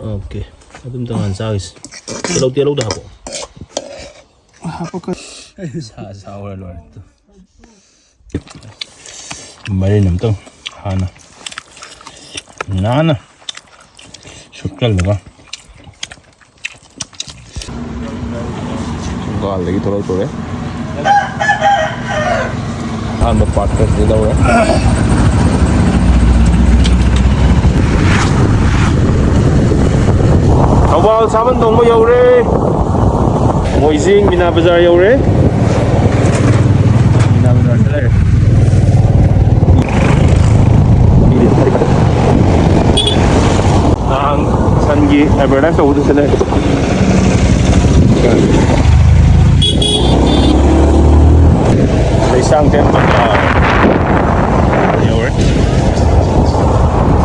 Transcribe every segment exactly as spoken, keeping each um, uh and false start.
Okay. ꯑꯗꯨꯝꯇ ꯉꯥꯟ ꯆꯥꯈꯤꯁꯤ꯫ ꯇꯤꯜꯍꯧ, ꯇꯤꯜꯍꯧꯗ ꯍꯥꯞꯄꯣ꯫ ꯍꯥꯞꯄꯛꯀ- ꯁꯥ ꯁꯥ ꯑꯣꯏꯔ ꯂꯣꯏꯔꯦ꯫ ꯃꯔꯤꯟ ꯑꯝꯇꯪ ꯍꯥꯟꯅ ꯅꯥꯟꯅ ꯁꯨꯞꯆꯜꯂꯒ꯫ ꯏꯝꯐꯥꯜꯗꯒꯤ ꯊꯣꯛꯂꯛꯇꯣꯔꯦ꯫ ꯑꯍꯥꯟꯕ ꯄꯥꯔꯠ ꯈꯔꯗꯤ ꯂꯧꯔꯦ꯫ ꯊꯧꯕꯥꯜ ꯁꯥꯕꯟ ꯊꯣꯡꯕ ꯌꯧꯔꯦ꯫ ꯃꯣꯏꯖꯤꯡ ꯃꯤꯅꯥ ꯕꯖꯥꯔ ꯌꯧꯔꯦ꯫ ꯃꯤꯅꯥ ꯕꯖꯥꯔꯗ ꯂꯩꯔꯦ꯫ ꯅꯍꯥꯟ ꯁꯟꯒꯤ ꯑꯦꯗꯚꯔꯇꯥꯏꯁ ꯇꯧꯕꯗꯨ ꯁꯤꯗ ꯂꯩꯔꯦ꯫ ꯂꯩꯁꯥꯡꯊꯦꯝ ꯕꯖꯥꯔ ꯌꯧꯔꯦ꯫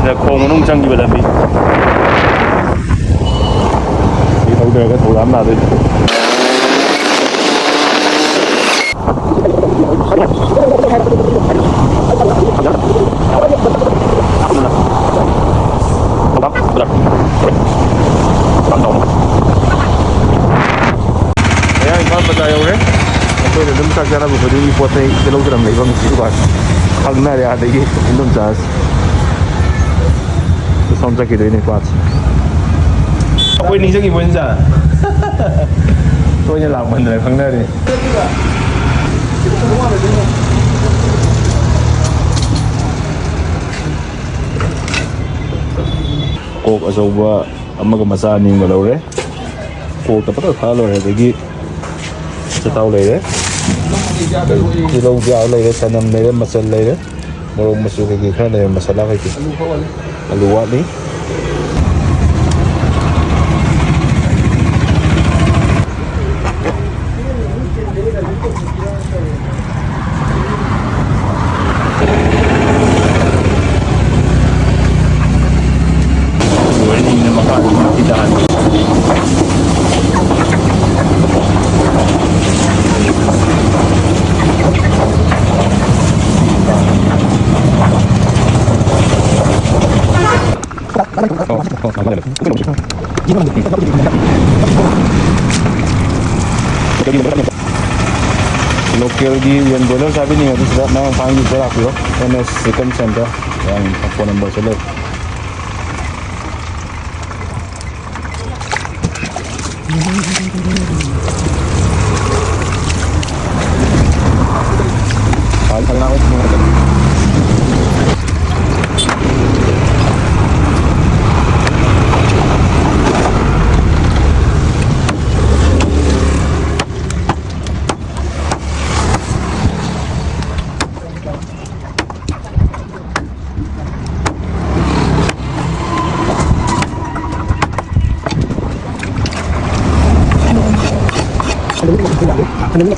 ꯁꯤꯗ ꯈꯣꯡ ꯃꯅꯨꯡ ꯆꯪꯈꯤꯕ ꯂꯝꯕꯤ꯫ ꯁꯤ ꯊꯧꯗꯔꯒ ꯊꯧꯗꯥꯝ ꯅꯥꯗꯣꯏꯅꯤ꯫ ꯃꯌꯥꯡ ꯏꯝꯐꯥꯜ ꯕꯖꯥꯔ ꯌꯧꯔꯦ꯫ ꯑꯩꯈꯣꯏꯅ ꯑꯗꯨꯝ ꯆꯥꯛ ꯆꯥꯅꯕ ꯈꯨꯗꯤꯡꯒꯤ ꯄꯣꯠ ꯆꯩ ꯇꯤꯜꯍꯧ ꯆꯅꯝ ꯂꯩꯐꯝ ꯁꯤ ꯗꯨꯀꯥꯟ ꯈꯪꯅꯔꯦ꯫ ꯑꯗꯒꯤ ꯏꯟꯗꯣꯝꯆꯥ ꯁꯣꯝ ꯆꯠꯈꯤꯗꯣꯏꯅꯦ ꯄꯥꯠꯁꯦ꯫ ꯑꯩꯈꯣꯏ ꯅꯤꯡꯁꯤꯡꯉꯤꯕꯣ ꯏꯟꯗꯣꯝꯆꯥ? ꯇꯣꯏꯅ ꯂꯥꯛꯃꯟꯗꯅ ꯈꯪꯅꯔꯦ꯫ ꯀꯣꯛ ꯑꯆꯧꯕ ꯑꯃꯒ ꯃꯆꯥ ꯑꯅꯤ ꯑꯃꯒ ꯂꯧꯔꯦ꯫ ꯀꯣꯛꯇ ꯐꯖꯅ ꯊꯥ ꯂꯣꯏꯔꯦ꯫ ꯑꯗꯒꯤ ꯑꯆꯥꯊꯥꯎ ꯂꯩꯔꯦ, ꯇꯤꯜꯍꯧ ꯂꯩꯔꯦ, ꯆꯅꯝ ꯂꯩꯔꯦ, ꯃꯆꯜ ꯂꯩꯔꯦ, ꯃꯣꯔꯣꯛ ꯃꯆꯨ ꯀꯩꯀꯩ ꯈꯔ ꯂꯩꯔꯦ, ꯃꯁꯥꯂꯥ ꯀꯩꯀꯩ꯫ ꯑꯂꯨ ꯋꯥꯠꯂꯤ꯫ ꯂꯣꯀꯦꯜꯒꯤ ꯌꯦꯟ ꯕꯣꯏꯂꯔ ꯆꯥꯕꯤꯅꯤꯡꯉꯗꯤ ꯁꯤꯗ ꯃꯌꯥꯡ ꯏꯝꯐꯥꯜꯒꯤ ꯁꯤꯗ ꯂꯥꯛꯄꯤꯔꯣ꯫ ꯑꯦꯝ ꯑꯦꯁ ꯆꯤꯀꯟ ꯁꯦꯟꯇꯔ꯫ ꯃꯌꯥꯡ ꯐꯣꯟ ꯅꯝꯕꯔꯁꯨ ꯂꯩ꯫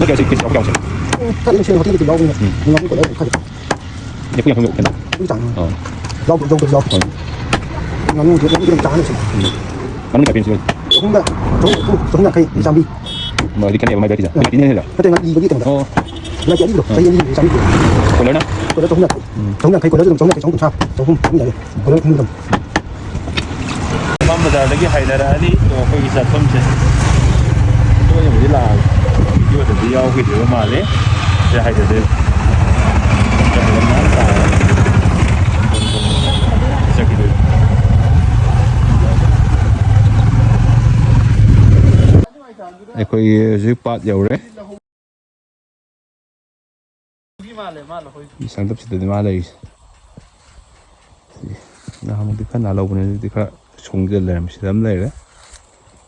ꯀꯌꯥ ꯁꯤ ꯀꯦꯖꯤ ꯀꯌꯥ ꯁꯤ? ꯈꯔ ꯑꯗꯨꯝ ꯁꯦꯝ ꯍꯣꯇꯦꯜꯗ ꯌꯥꯎꯕꯅꯤꯅ ꯎꯝ꯫ ꯉꯥꯅꯨ ꯀꯣꯜꯂꯒ ꯈꯔ ꯅꯤꯐꯨ ꯌꯥꯡꯈꯩꯃꯨꯛ ꯈꯦꯠꯅ꯫ ꯑꯗꯨꯒꯤ ꯆꯥꯡ꯫ ꯑꯥ꯫ ꯌꯥꯎ-, ꯌꯧꯗꯕꯁꯨ ꯌꯥꯎ-, ꯍꯣꯏ꯫ ꯉꯥꯅꯨꯗꯤ ꯑꯗꯨꯝ ꯆꯥꯅ ꯁꯨꯝ꯫ ꯎꯝ꯫ ꯃꯅꯨꯡ ꯀꯌꯥ ꯄꯤꯔꯤꯅ ꯁꯤ? ꯆꯍꯨꯝꯒ, ꯆꯍꯨꯝ, ꯆꯍꯨꯝ ꯌꯥꯡꯈꯩ, ꯆꯥꯝꯃꯔꯤ꯫ ꯃꯥꯗꯤ ꯈꯦꯠꯅꯩꯕ ꯃꯥꯏ ꯚꯦꯔꯥꯏꯇꯤꯁꯦ꯫ ꯑꯥ꯫ ꯃꯥꯏ ꯈꯦꯠꯅꯩ ꯍꯥꯏꯔꯣ? ꯅꯠꯇꯦ, ꯉꯥ ꯂꯤꯕꯒꯤ ꯀꯩꯅꯣꯗ꯫ ꯑꯣ꯫ ꯂꯥꯏꯀꯤ ꯑꯔꯤꯕꯗꯣ, ꯑꯥ꯫ ꯆꯍꯤ ꯑꯅꯤ ꯑꯍꯨꯝꯒꯤ ꯆꯥꯝꯃꯔꯤ ꯄꯤꯔꯦ꯫ ꯀꯣꯏꯂꯔꯅ? ꯀꯣꯏꯂꯔ ꯆꯍꯨꯝ ꯌꯥꯡꯈꯩ꯫ ꯎꯝ꯫ ꯆꯍꯨꯝ ꯌꯥꯡꯈꯩ, ꯀꯣꯏꯂꯔꯁꯨ ꯑꯗꯨꯝ ꯆꯍꯨꯝ ꯌꯥꯡꯈꯩ, ꯆꯍꯨꯝ ꯍꯨꯝꯐꯨ ꯑꯗꯨꯝ ꯌꯥꯏꯌꯦ꯫ ꯀꯣꯏꯂꯔ ꯈꯨꯟꯗꯨ ꯑꯗꯨꯝ꯫ ꯏꯝꯐꯥꯜ ꯕꯖꯥꯔꯗꯒꯤ ꯍꯥꯏꯊꯔꯛꯑꯅꯤ꯫ ꯑꯗꯣ ꯑꯩꯈꯣꯏꯒꯤ ꯆꯠꯐꯝꯁꯦ ꯇꯣꯏꯅꯕꯨꯗꯤ ꯂꯥꯛꯑꯒ ꯚꯤꯗꯤꯑꯣꯗꯗꯤ ꯌꯥꯎꯈꯤꯗ꯭ꯔꯤꯕ ꯃꯥꯜꯂꯦ꯫ ꯁꯤꯗ ꯍꯥꯏꯊꯗꯣꯏ꯫ ꯆꯠꯈꯤꯗꯣꯏ꯫ ꯑꯩꯈꯣꯏꯒꯤ ꯍꯧꯖꯤꯛ ꯄꯥꯠ ꯌꯧꯔꯦ꯫ ꯁꯪꯗꯞꯁꯤꯗꯗꯤ ꯃꯥ ꯂꯩꯔꯤꯁꯦ꯫ ꯅꯍꯥꯟꯃꯨꯛꯇꯤ ꯈꯔ ꯅꯥꯜꯍꯧꯕꯅꯦ, ꯍꯧꯖꯤꯛꯇꯤ ꯈꯔ ꯁꯣꯡꯖꯜ ꯂꯩꯔꯝꯃꯦ꯫ ꯁꯤꯗ ꯑꯃ ꯂꯩꯔꯦ,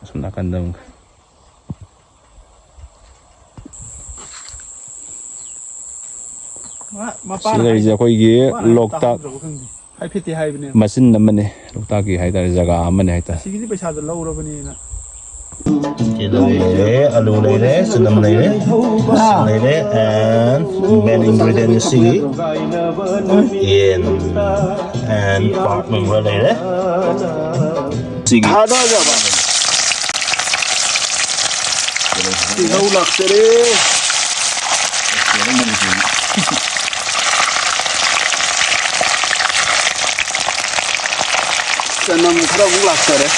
ꯑꯁꯣꯝ ꯅꯥꯀꯟꯗ ꯑꯃꯒ꯫ ꯃꯥ-, ꯁꯤ ꯃꯄꯥꯅ ꯂꯩꯔꯤꯁꯦ ꯍꯥꯏꯅꯦ꯫ ꯑꯩꯈꯣꯏꯒꯤ ꯃꯄꯥꯅ ꯍꯥꯏꯅꯦ, ꯂꯣꯛꯇꯥꯛ ꯇꯥꯍꯧꯗ꯭ꯔꯕ ꯈꯪꯗꯦ꯫ ꯍꯥꯏꯐꯦꯠꯇꯤ ꯍꯥꯏꯕꯅꯦ꯫ ꯃꯆꯤꯟ ꯑꯃꯅꯦ, ꯂꯣꯛꯇꯥꯛꯀꯤ ꯍꯥꯏꯇꯥꯔꯦ, ꯖꯒꯥ ꯑꯃꯅꯦ ꯍꯥꯏꯇꯥꯔꯦ꯫ ꯑꯁꯤꯒꯤꯗꯤ ꯄꯩꯁꯥꯗꯣ ꯂꯧꯔꯕꯅꯤꯅ꯫ ꯇꯤꯜꯍꯧ ꯂꯩꯔꯦ, ꯑꯂꯨ ꯂꯩꯔꯦ, ꯆꯅꯝ ꯂꯩꯔꯦ, ꯁꯤꯡ ꯂꯩꯔꯦ, and main ingredient ꯁꯤꯒꯤ ꯌꯦꯟ and pork ꯅꯨꯡ ꯈꯔ ꯂꯩꯔꯦ꯫ ꯁꯤꯒꯤ ꯊꯥꯗꯖꯕ꯫ ꯇꯤꯜꯍꯧ ꯂꯥꯛꯆꯔꯦ꯫ ꯆꯅꯝ ꯈꯔ ꯑꯃꯨꯛ ꯂꯥꯛꯆꯔꯦ꯫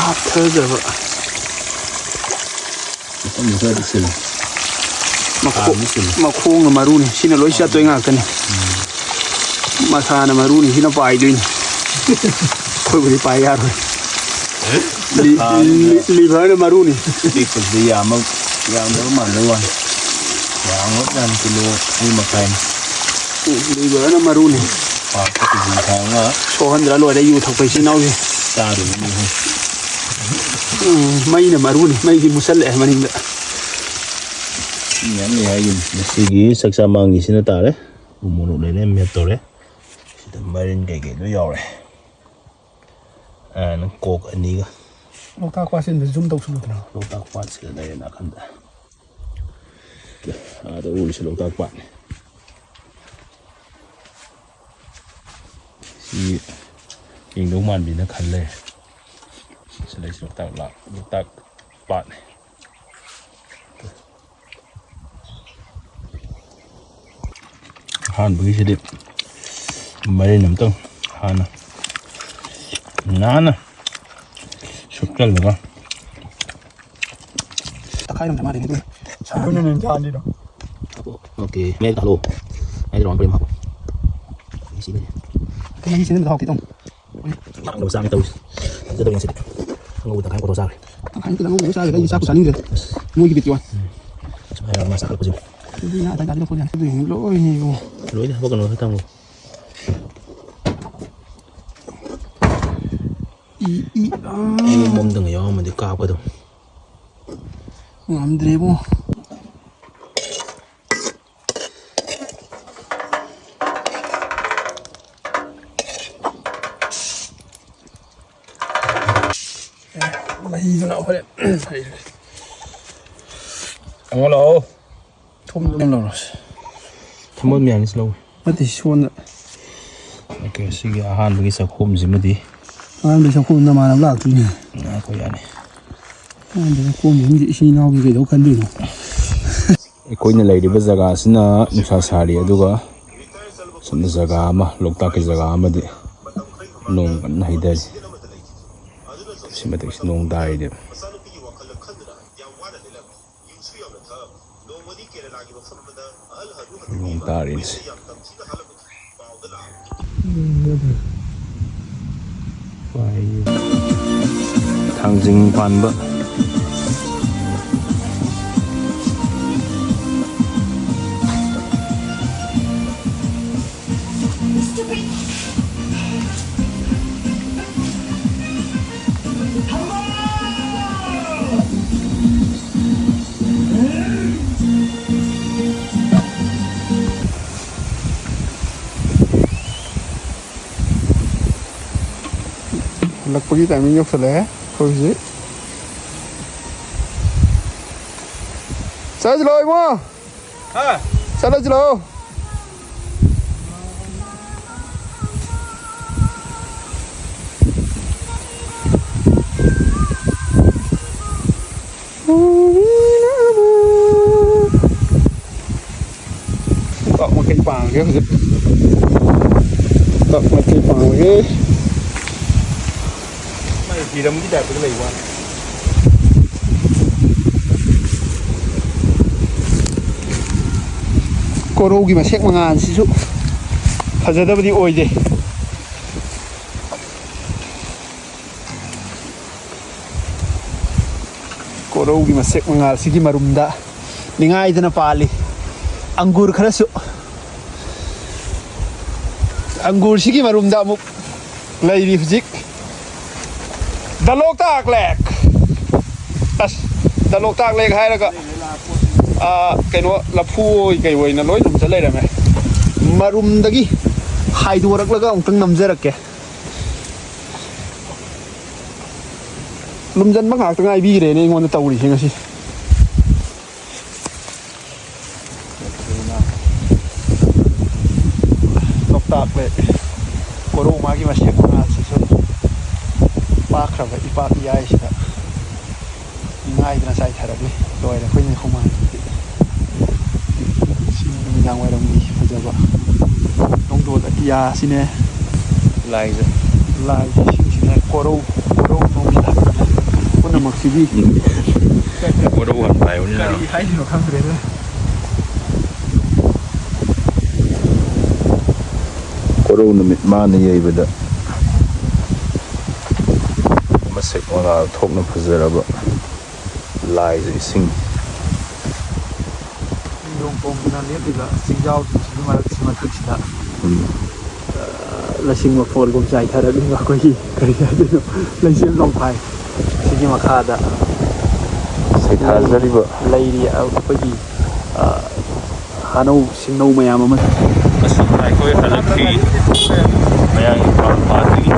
ꯍꯥꯞꯊꯖꯕ꯫ ꯃꯐꯝꯗꯨ ꯈꯔꯗꯤ ꯁꯤꯜꯂꯨ꯫ ꯃꯈꯣ-, ꯈꯥꯡꯗꯤ ꯁꯤꯜꯂꯨ꯫ ꯃꯈꯣꯡꯅ ꯃꯔꯨꯅꯤ꯫ ꯁꯤꯅ ꯂꯣꯏ ꯆꯠꯇꯣꯏ ꯉꯥꯛꯇꯅꯤ꯫ ꯃꯁꯥꯅ ꯃꯔꯨꯅꯤ꯫ ꯁꯤꯅ ꯄꯥꯏꯗꯣꯏꯅꯤ꯫ ꯑꯩꯈꯣꯏꯕꯨꯗꯤ ꯄꯥꯏ ꯌꯥꯔꯣꯏ꯫ ꯂꯤ-, ꯈꯥꯡꯅ ꯂꯤ-, ꯂꯤꯚꯔꯅ ꯃꯔꯨꯅꯤ꯫ ꯄꯤꯛꯄꯁꯤꯗꯤ ꯌꯥꯝꯃ-, ꯌꯥꯝꯗꯕ ꯃꯥꯟꯕꯩ ꯋꯥꯅꯤ꯫ ꯌꯥꯝꯒ꯭ꯔꯕꯖꯥꯠꯅꯤ, ꯀꯤꯂꯣ ꯑꯅꯤ ꯃꯈꯥꯏꯅꯤ꯫ ꯂꯤꯚꯔꯅ ꯃꯔꯨꯅꯤ꯫ ꯄꯥꯛꯄ ꯀꯦꯖꯤ ꯃꯈꯥꯏ ꯑꯃ꯫ ꯁꯣꯛꯍꯟꯗ꯭ꯔ ꯂꯣꯏꯔꯦ ꯌꯨ ꯊꯛꯄ ꯏꯆꯤꯟ ꯏꯅꯥꯎꯁꯦ꯫ ꯆꯥꯗꯣꯏꯅꯤ꯫ ꯎꯝ, ꯃꯩꯅ ꯃꯔꯨꯅꯤ꯫ ꯃꯩꯗꯤ ꯃꯨꯠꯁꯜꯂꯛꯑꯦ ꯃꯅꯤꯡꯗ꯫ ꯃꯤ ꯃꯌꯥꯝ ꯂꯩ ꯍꯥꯏꯒꯤꯅꯤ꯫ ꯉꯁꯤꯒꯤ ꯆꯥꯛꯆꯥ ꯃꯥꯡꯒꯤꯁꯤꯅ ꯇꯥꯔꯦ꯫ ꯎ ꯃꯣꯔꯣꯛ ꯂꯩꯔꯦ, ꯃꯦꯠ ꯇꯧꯔꯦ꯫ ꯁꯤꯗ ꯃꯥꯏꯔꯦꯟ ꯀꯩꯀꯩ ꯂꯣꯏ ꯌꯥꯎꯔꯦ꯫ ꯑꯗꯨꯅ ꯀꯣꯛ ꯑꯅꯤꯒ꯫ ꯂꯣꯛꯇꯥꯛ ꯄꯥꯠꯁꯤꯗ ꯖꯨꯝ ꯇꯧꯁꯜꯂꯨꯗꯅ꯫ ꯂꯣꯛꯇꯥꯛ ꯄꯥꯠꯁꯤꯗ ꯂꯩꯔꯦ ꯅꯥꯀꯟꯗ꯫ ꯑꯥꯗ ꯎꯔꯤꯁꯦ ꯂꯣꯛꯇꯥꯛ ꯄꯥꯠꯅꯤ꯫ ꯁꯤ ꯌꯦꯡꯗꯧ ꯃꯥꯟꯕꯤꯅ ꯈꯜ ꯂꯩꯔꯦ꯫ ꯁꯤꯗꯩꯁꯤ ꯂꯣꯛꯇꯥꯛ ꯂꯥꯛ-, ꯂꯣꯛꯇꯥꯛ ꯄꯥꯠꯅꯤ꯫ ꯑꯍꯥꯟꯕꯒꯤꯁꯤꯗꯤ ꯃꯔꯤꯟ ꯑꯝꯇꯪ ꯍꯥꯟꯅ ꯅꯥꯟꯅ ꯁꯨꯞꯆꯜꯂꯒ꯫ ꯇꯛꯈꯥꯏꯔꯝꯗ ꯃꯥꯜꯂꯦꯅꯦ ꯑꯗꯨ꯫ ꯑꯗꯨꯅꯅꯦ ꯆꯥꯅꯤꯗꯣ꯫ ꯑꯣꯀꯦ, ꯃꯌꯥꯏꯗ ꯍꯥꯞꯂꯣ꯫ ꯃꯌꯥꯏꯗ round frame ꯍꯥꯞꯄꯣ꯫ ꯁꯤꯅꯅꯦ꯫ ꯀꯩ ꯁꯤꯅ ꯍꯥꯎꯇꯦ ꯇꯧ꯫ ꯌꯥꯝꯅ ꯆꯥꯡ ꯇꯧꯔꯤꯁꯦ꯫ ꯐꯖꯗꯕ ꯉꯁꯤꯗꯤ꯫ ꯑꯉꯧꯕ ꯇꯪꯈꯥꯏ ꯀꯣꯠꯊꯣꯛ ꯆꯥꯈ꯭ꯔꯦ꯫ ꯇꯪꯈꯥꯏ ꯅꯠꯇꯦ, ꯑꯉꯧꯕꯗꯣ ꯆꯥꯈ꯭ꯔꯦ꯫ ꯑꯩꯗꯤ ꯆꯥꯛꯄꯨ ꯆꯥꯅꯤꯡꯗ꯭ꯔꯦ꯫ ꯃꯣꯏꯒꯤ ꯕꯤꯠꯀꯤ ꯋꯥꯅꯤ꯫ ꯁꯨꯃꯥꯏꯅ ꯃꯥ ꯆꯥꯈꯠꯂꯛꯄꯁꯦ꯫ ꯑꯗꯨꯗꯤ ꯉꯥ ꯑꯇꯩ ꯇꯥꯗꯤ ꯂꯧꯊꯣꯛ ꯌꯥꯅꯤ꯫ ꯑꯗꯨ ꯌꯦꯡꯉꯨ ꯂꯣꯏꯅ ꯌꯦꯡꯉꯨ꯫ ꯂꯣꯏꯅ ꯍꯥꯄꯛꯀꯅꯨ ꯈꯔ ꯊꯝꯃꯣ꯫ ꯏ, ꯏ, ꯑꯥ꯫ ꯏ ꯃꯣꯝꯗꯪ ꯌꯥꯎꯔꯝꯃꯗꯤ ꯀꯥꯞꯀꯗꯧꯅꯤ꯫ ꯉꯝꯗ꯭ꯔꯦꯕꯣ꯫ ꯃꯍꯤꯗꯨꯅ ꯍꯣꯔꯦꯟ ꯍꯩꯔꯒꯦ꯫ ꯑꯃꯨꯛ ꯂꯥꯛꯑꯣ꯫ ꯊꯨꯝ ꯑꯗꯨꯝ ꯂꯧꯔꯁꯤ꯫ ꯊꯝꯕꯥꯜ ꯃꯌꯥꯝꯁꯤ ꯂꯧ꯫ ꯅꯠꯇꯦ, ꯁꯣꯝꯗ꯫ ꯑꯣꯀꯦ, ꯁꯤꯒꯤ ꯑꯍꯥꯟꯕꯒꯤ ꯆꯥꯛꯈꯣꯝꯁꯤꯃꯗꯤ꯫ ꯑꯍꯥꯟꯕꯒꯤ ꯆꯥꯛꯈꯣꯝ ꯅꯃꯥꯟꯅꯕ ꯂꯥꯛꯇꯣꯏꯅꯦ꯫ ꯉꯥꯏꯈꯣ, ꯌꯥꯅꯤ꯫ ꯑꯍꯥꯟꯕꯒꯤ ꯆꯥꯛꯈꯣꯝꯁꯤꯃꯗꯤ ꯏꯆꯤꯟ ꯏꯅꯥꯎꯒꯤ ꯀꯩꯗꯧ ꯈꯟꯗꯣꯏꯅꯣ? ꯑꯩꯈꯣꯏꯅ ꯂꯩꯔꯤꯕ ꯖꯒꯥꯁꯤꯅ ꯅꯨꯡꯁꯥ ꯁꯥꯔꯤ, ꯑꯗꯨꯒ ꯁꯣꯝꯗ ꯖꯒꯥ ꯑꯃ, ꯂꯣꯛꯇꯥꯛꯀꯤ ꯖꯒꯥ ꯑꯃꯗꯤ ꯅꯣꯡ ꯀꯟꯅ ꯍꯩꯊꯔꯤ꯫ ꯁꯤ ꯃꯊꯛꯁꯤ ꯅꯣꯡ ꯇꯥꯔꯤꯅꯦꯕ꯫ ꯅꯣꯡ ꯇꯥꯔꯤꯅꯦ꯫ ꯊꯥꯡꯖꯤꯡ ꯄꯥꯟꯕ꯫ ꯍꯜꯂꯛꯄꯒꯤ timing ꯌꯧꯁꯜꯂꯛꯑꯦ ꯑꯩꯈꯣꯏ ꯍꯧꯖꯤꯛ꯫ ꯆꯠꯂꯁꯤ ꯂꯥꯛꯑꯣ ꯏꯕꯨꯡꯉꯣ꯫ ꯍꯥ? ꯆꯠꯂꯁꯤ ꯂꯥꯛꯑꯣ꯫ ꯇꯞ ꯃꯈꯩ ꯄꯥꯡꯉꯒꯦ ꯍꯧꯖꯤꯛ꯫ ꯇꯞ ꯃꯈꯩ ꯄꯥꯡꯉꯒꯦ꯫ ꯃꯥꯏ ꯍꯤꯔꯝꯒꯤ type ꯇꯒ ꯂꯩꯕ ꯋꯥꯅꯤ꯫ ꯀꯣꯔꯧꯒꯤ ꯃꯁꯦꯛ ꯃꯉꯥꯜꯁꯤꯁꯨ ꯐꯖꯗꯕꯗꯤ ꯑꯣꯏꯗꯦ꯫ ꯀꯣꯔꯧꯒꯤ ꯃꯁꯦꯛ ꯃꯉꯥꯜꯁꯤꯒꯤ ꯃꯔꯨꯝꯗ ꯅꯤꯡꯉꯥꯏꯗꯅ ꯄꯥꯜꯂꯤ ꯑꯪꯒꯨꯔ ꯈꯔꯁꯨ꯫ ꯑꯪꯒꯨꯔꯁꯤꯒꯤ ꯃꯔꯨꯝꯗ ꯑꯃꯨꯛ ꯂꯩꯔꯤ ꯍꯧꯖꯤꯛ The ꯂꯣꯛꯇꯥꯛ ꯂꯦꯛ꯫ ꯑꯁ, The ꯂꯣꯛꯇꯥꯛ ꯂꯦꯛ ꯍꯥꯏꯔꯒ, ꯑꯥ, ꯀꯩꯅꯣ, ꯂꯐꯨ ꯑꯣꯏ ꯀꯩ ꯑꯣꯏꯅ ꯂꯣꯏ ꯂꯨꯝꯖ ꯂꯩꯔꯝꯃꯦ꯫ ꯃꯔꯨꯝꯗꯒꯤ ꯍꯥꯏꯗꯣꯔꯛꯂꯒ ꯑꯃꯨꯛꯇꯪ ꯅꯝꯖꯔꯛꯀꯦ꯫ ꯂꯨꯝꯖꯟꯕ ꯉꯥꯛꯇ ꯉꯥꯏꯕꯤꯔꯦꯅꯦ ꯑꯩꯉꯣꯟꯗ ꯇꯧꯔꯤꯁꯦ ꯉꯁꯤ꯫ ꯂꯣꯛꯇꯥꯛ ꯂꯦꯛ꯫ ꯀꯣꯔꯧ ꯃꯥꯒꯤ ꯃꯁꯦꯛ ꯃꯉꯥꯜꯁꯤꯁꯨ ꯄꯥꯛꯈ꯭ꯔꯕ ꯏꯄꯥꯛ ꯏꯌꯥꯏꯁꯤꯗ ꯅꯤꯡꯉꯥꯏꯗꯅ ꯆꯥꯏꯊꯔꯛꯂꯤ꯫ ꯂꯣꯏꯔꯦ ꯑꯩꯈꯣꯏꯅ ꯍꯨꯃꯥꯡꯁꯤꯗꯤ꯫ ꯁꯤ ꯅꯨꯃꯤꯗꯥꯡ ꯋꯥꯏꯔꯝꯒꯤ ꯐꯖꯕ꯫ ꯅꯣꯡꯗꯣꯜ ꯑꯇꯤꯌꯥꯁꯤꯅꯦ꯫ ꯂꯥꯏꯁꯦ꯫ ꯂꯥꯏꯁꯤꯡꯁꯤꯅ ꯀꯣꯔꯧ, ꯀꯣꯔꯧ ꯅꯣꯡꯗꯣꯜ ꯍꯥꯏꯕꯅꯦ꯫ ꯄꯨꯝꯅꯃꯛꯁꯤꯒꯤ ꯀꯣꯔꯧ ꯍꯟꯕ ꯍꯥꯏꯕꯅꯤꯅ꯫ ꯀꯔꯤ ꯍꯥꯏꯗꯣꯏꯅꯣ ꯈꯪꯗ꯭ꯔꯦꯗ꯫ ꯀꯣꯔꯧ ꯅꯨꯃꯤꯠ ꯃꯥꯅ ꯌꯩꯕꯗ ꯃꯁꯛ ꯃꯉꯥꯜ ꯊꯣꯛꯅ ꯐꯖꯔꯕ ꯂꯥꯏꯁꯨ ꯏꯁꯤꯡ꯫ ꯌꯣꯡ ꯇꯣꯡꯗꯨꯅ ꯂꯦꯞꯂꯤꯕ ꯆꯤꯡꯖꯥꯎꯁꯤꯡꯁꯤꯒꯤ ꯃꯔꯛꯁꯤ, ꯃꯊꯛꯁꯤꯗ, ꯎꯝ꯫ ꯑ, ꯂꯁꯤꯡ ꯃꯐꯣꯜꯒꯨꯝ ꯆꯥꯏꯊꯔꯛꯂꯤꯕ ꯑꯩꯈꯣꯏꯒꯤ, ꯀꯔꯤ ꯍꯥꯏꯗꯣꯏꯅꯣ, ꯂꯩꯆꯦꯝ ꯂꯣꯡꯐꯥꯏ꯫ ꯁꯤꯒꯤ ꯃꯈꯥꯗ ꯁꯩꯊꯥꯖꯔꯤꯕ꯫ ꯂꯩꯔꯤ ꯑꯩꯈꯣꯏꯒꯤ, ꯑ, ꯍꯥꯅꯧ ꯁꯤꯡꯅꯧ ꯃꯌꯥꯝ ꯑꯃ꯫ ꯑꯁꯨꯝꯅ ꯑꯩꯈꯣꯏ ꯍꯜꯂꯛꯈꯤ꯫ ꯃꯌꯥꯡ ꯏꯝꯐꯥꯜ ꯃꯥꯔꯀꯦꯠꯀꯤ